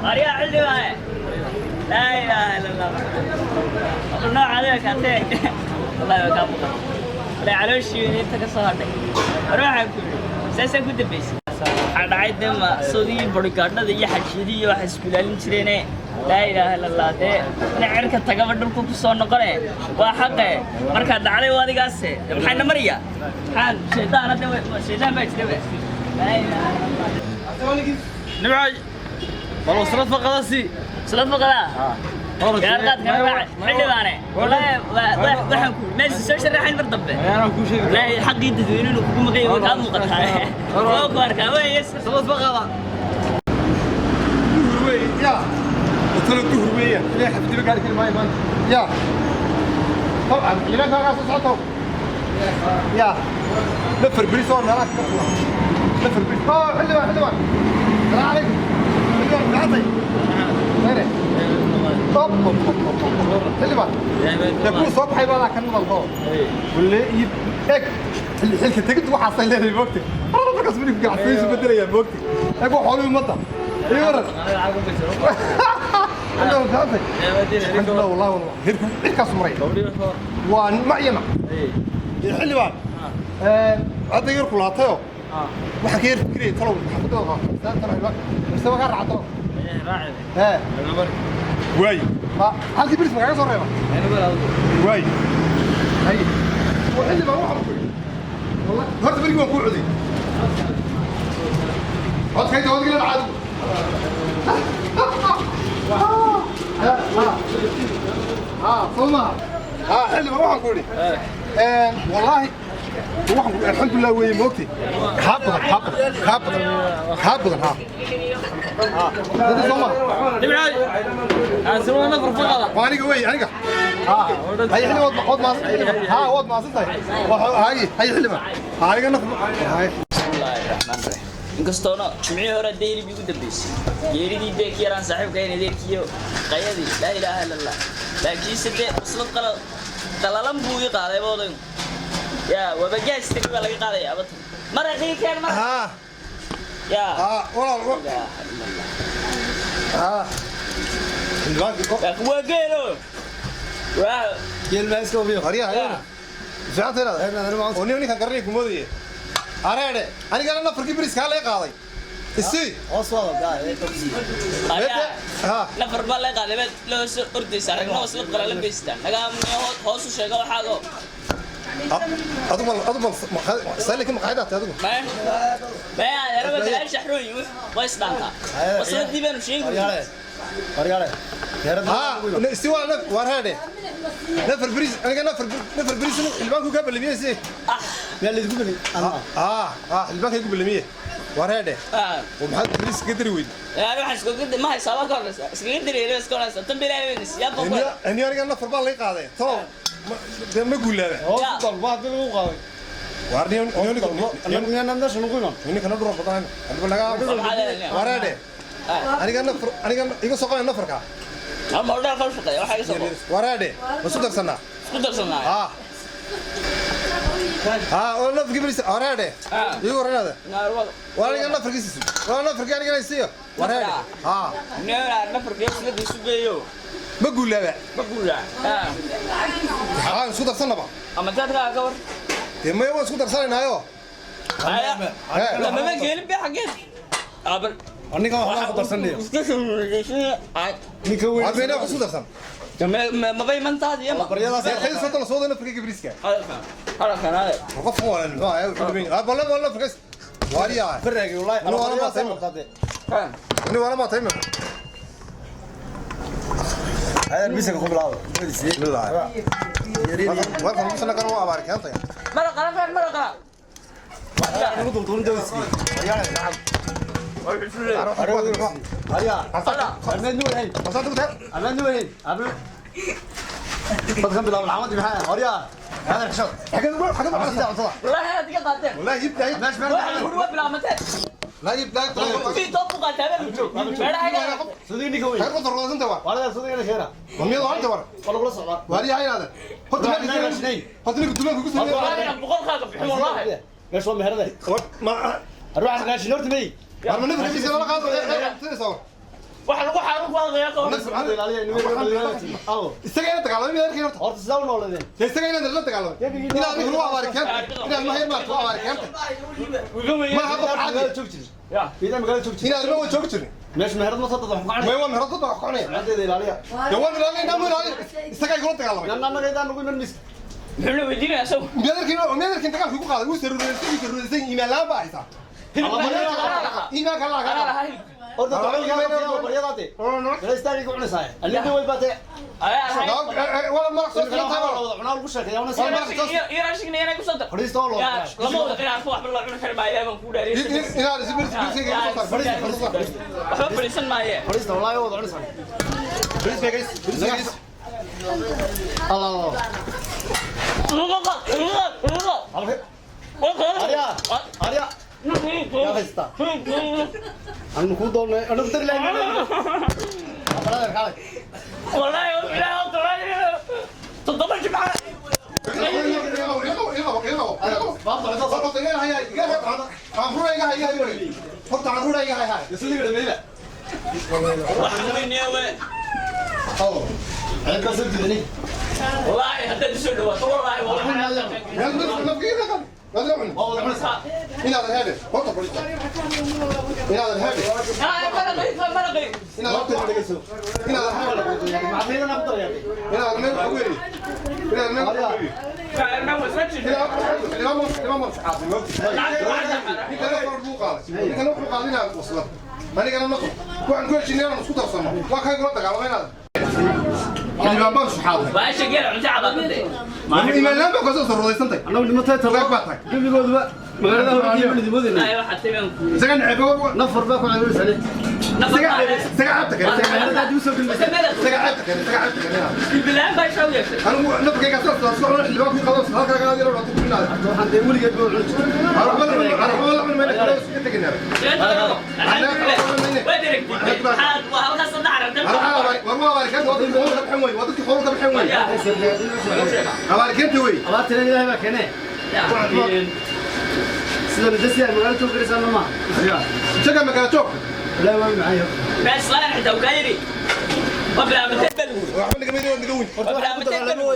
Aryaa xildhibaan, laa ilaaha illa Allah, nooca adiga kaatee, wallahi waa kaa muuqata, wallahi calooshii inta ka soo hadhay. War waxaan ku yidhi, saasaa ku dambaysay. Waxaa dhacay dee ma sodii bodyguardhada iyo xajiyadii iyo waxa isku ilaalin jireene. Laa ilaaha illa Allah, dee ina cirka tagaba dhulku ku soo noqone waa xaqe. Markaa dhacday waa adigaase. Dee maxaa na maraya? Maxaan shaydaan hadda, shaydaan baa jira be. Laa ilaaha illa Allah. Nimcay, bal waslad faqada sii. Isla faqadaa gaarqaad kana raac xildhibaane. Wallaahi waxaan ku meesha soo sharaxayn mar dambe. Ayaan kuu sheegi. Wallaahi xaqii dadweynuhu inuu kugu maqan yahay way kaa muuqataa, waa ku arkaa wey. Waslad faqada. Ya talo duhur weeyaan, ilaahay xafdiba gaari kari maayo maanta. Ya طبعا xildhibaanka halkaas u socoto. Ya nafar beris oo meelaha ka furan, nafar beris oo. Xildhibaan, xildhibaan, salaamu calaykum. Xildhibaan, fiicantay khayre. Top top top top top. Xildhibaan, dee kuwa soo baxay baa kan madalko walle iyo eg xilka tegiddu waxaasay leedahay, moogtay? Markaas midibka ganacsigiisu bedelayaa, moogtay? Eg waa xoolihii ummadda iyo waran. Xildhibaan, fiicantay? Alxamdulillah, wallahi wallah heerku cirkaas maray waa macyama. Xildhibaan, hadda yar kulaatayoo waxaan ka yar fikirayay talow xaafadda qaata mise waa kaa raaca talow. Ee waay, ma halkii biris ma kaaga soo reeba? Waay, hay. Oo xildhibaan, waxaan ku yidhi wallahi horta berigii waan kuu coday codkayda odgila dhaca adigu. Soo maaha? Xildhibaan, waxaan ku idhi wallaahi waxaan ku alxamdulilah weeye, moogtay? Kaa badan, kaa badan, kaa badan, kaa badan. Ha, dada soo maaha? Nimcay, aasimo nafar faqada. Waa aniga wey, aniga. Hay xildhibaan, waad maasan. Ha, waad maasan tahay. Hay hay xildhibaan, aniga naf hay. Bismillaahi raxmaan raxiim. Inkastoona jimcihii hore dee hilib igu dambeysay, geeridii dee ki yaraan saaxiibka adeerkiyo qayadii, laa ilaaha illa Allah, laakiinse dee waslad qala qalalan buu ii qaaday odaygu. Yaa waaba gaas tagi baa laga qaadaya abatan maraqii keen mar. Ha. Yaa. Ha, walaal. Laa ilaaha illa Allah. Ha, xildhibaankii. Laakiin waa geelo waa. Harya hayana fiicanta inaad oo nin ninkan garanay ku moodaya. Areedhe, anigana nafarkii beriska laga qaaday isi. Ayaa. Ha. Nafar baa laga qaaday baad la hoos ordaysaa, ragna waslad qalalan baystaan nagaa hoos u sheega waxaago. Adigu mal, adigu mal saalika maqaayada tahay adigu. Maya maya, yaraba kala shaxrooyin waa isdhaantaa, wasladii baanu sheegi. Ha, isi waa naf war heedhe, nafar beris aniga, nafar nafar beris xildhibaanku ka ballamiyey si. Ha ha, xildhibaanka igu ballamiyey. War heedhe, oo maxaad beris ka dari weyd? Yani waxaan iskaga ma haysaa baa ka horeysa, iskaga dareere iska horeysa tan bilaa weynaysa yaa boqol. Ini aniga nafar baa laga qaaday talow dee ma guulaaba? War ninkana dhura badan hadba naga. War heedhe, aniga nafar, aniga iga soo qabay nafarka. Ama odhaa kala shaqeeya waxaa iga soo qabo. War heedhe, ma isku darsanaa? Isku darsanaa. Ha ha, oo nafarkii beris. War heedhe, igu waranaada. Waa aniga nafarkiisa, waa nafarkii anigana isiiyo. War heedhe, ha. Nafarka waslada isu geeyo. Ma guulaaba? Ma guulaa. Ha, isku darsanaba. Ama taadkaa ka war. Dee maya, waan isku darsanaynaayo. Lamama keenin be xaggeed abal. Ninkan waxbaan ku darsanaya. Iska Ninka weyn. Waa meena wax isku darsan. Mabay mantaadi ama Baryadaas. Khayr soo soo nafarkii beriska. Halkan hade. Qofkan waa muxuu ahaa? Wuxuu dhiman yahay bal bal nafarkaas waariyaa. Faraagi wallahi. Anu waa ma tahay. Ani waa ma tahay. Ayaan miiska ku bilaabo. Bismillah. Warkan musana kan waa abaar keentay. Maraqa kan maraqa. Ugu dulduulin dawsi. Arya. Ahmed Nuur hey. Ahmed Nuur hey. Abdu. Dadkan bilaabo maxamed maxaa? Arya. هذا الحشر. حاجه حاجه cuntada. Wallaahi aad iga qaateen. والله يبدا. ماشي. Waxaan kuri waa bilaabantee. لا يبدا. Fii toob ku qaatay habeen joog meedhaha. Sidii ninka weyn. xeer qofta roodanta war. Walaal sidii ninka sheera. Mamiyada waa inta war. Wala kula socdaa. Waariyaa inaada horta Waa meel inay. Horta ninka dumaanka ku soo Wallaahi boqolkaaga bixin wallaahi. Meesha waa meherada. Ma Arwax qashin horta may. ma nafar bariis la qaado ee Waxa lagu xaaru ku hadlayaa qowr. Awo. Isaga ina dagaalamay miyaad arkin horta? Horta sidaa u nooladeen. Dee isaga inaan la dagaalamay inaad ninkan u abaari keenta, inaad mahay maad u abaari keenta. Ma hadda caadi. Magaalada joog jirin. Ya. Ciidan magaalada joog jirin. Inaad ma joog jirin. Meesha meherad ma soo dad wax ku May cunay. waa meherad dad baa wax ku cunaya. Macadeeda ilaaliya. Dee waan ilaalinay, waan ilaalin, isagaa igula dagaalamay. Nan annaga idaan ugu iman miska. Muxuu la weydiinayaa isagu? Miyaad arkin, miyaad arkin dagaalkii ku qaaday? Wuu saruureysay, wuu saruureysay. Iimaan la'aan baa haysaa. Iimaanka Allah ka qaado. Horta dagaalka baryadaade. Meel istaagay ku cunaysaa. Alinta way baatee. Wala maraq soo Cunaa taabo. cunaa lagu sheekeeyaa una Wala sii. maraq soo Iyo raashinka ku soo dar. Fadhiista oo loo. Ya, lama wada qiraar ku waxba la cuni kari maayo baan ku dhaariyay. Inaad is biris birisayga igu soo saar. Fadhiista, fadhiista. Waxba fadhiisan maaye. Fadhiista wallahi wada cunaysaa. Biriskayga is, biriskayga is. Allah Allah. Arya. Arya. Yaa haysta. Anu ku doonay. Anu ku dari lahayn. Abalader kaalay. Wallahi ilaahay tolay. 7 jimcaha. Horta iga hay, iga hay, caruura iga hay, horta caruura iga hay hay. Isliga dhameeyla. Waxa weynaa we. Awo. Ceeb ka soo jiidanay. Wallahi haddaad soo dhawaato wallahi wallahi. Waa wada cunaysaa. Inaadan hebe horta fadhiista, inaadan hebe. Maraqay maraqay. Inaadan Horta dhageyso. Inaadan hebe. Macadeedana ku daraya. Inaadan meel ku weeri, inaadan meel ku weeri. Anigana naqo waxaan ku heshinay inaan isku darsano, waa kay kula dagaalamay inaad xildhibaan baan suxaaday. Baasha geela cunto cabaadade. Iimaan baa kasoo saruudaysantay. Annagu dhimatay Wagaag baa tahay. Gebigooduba magaalada hortiiba nidimoodayna. Ay waxa timan ku. Isaga necebo. Nafar baa ku ceebaysa. Isaga isaga cabta kale, isaga Meherada dib u soo gelmaysa. isaga cabta kale, isaga cabta kale. Bilaan baa soo yeeshay. Anigu nafkayga sidaas soo cunay, xildhibaan ku qado halkaa kaga yaro ku inaad. Waxaan dee weligeed baa cuni jirtay. Arxamada arxamada cun mayna kale isku teginaa. Waa dirigtay. Waa halkaas saddex aragtay. War waa abaarikeenta, waa dadkii xooluhu ka baxeen wey, waa dadkii xooluhu ka baxeen wey, abaarikeenta wey. Abaartina ilaahay baa keenee. Sida midasi ay magaalada joog galaysaa ma maaha. Isaga magaalo joogka. Ilaahay waa macaayo. Bas laan xitaa uu ka yiri. Waa bilaabatay balgu. Waxba naga mid naga weyn. Waa bilaabatay balgu.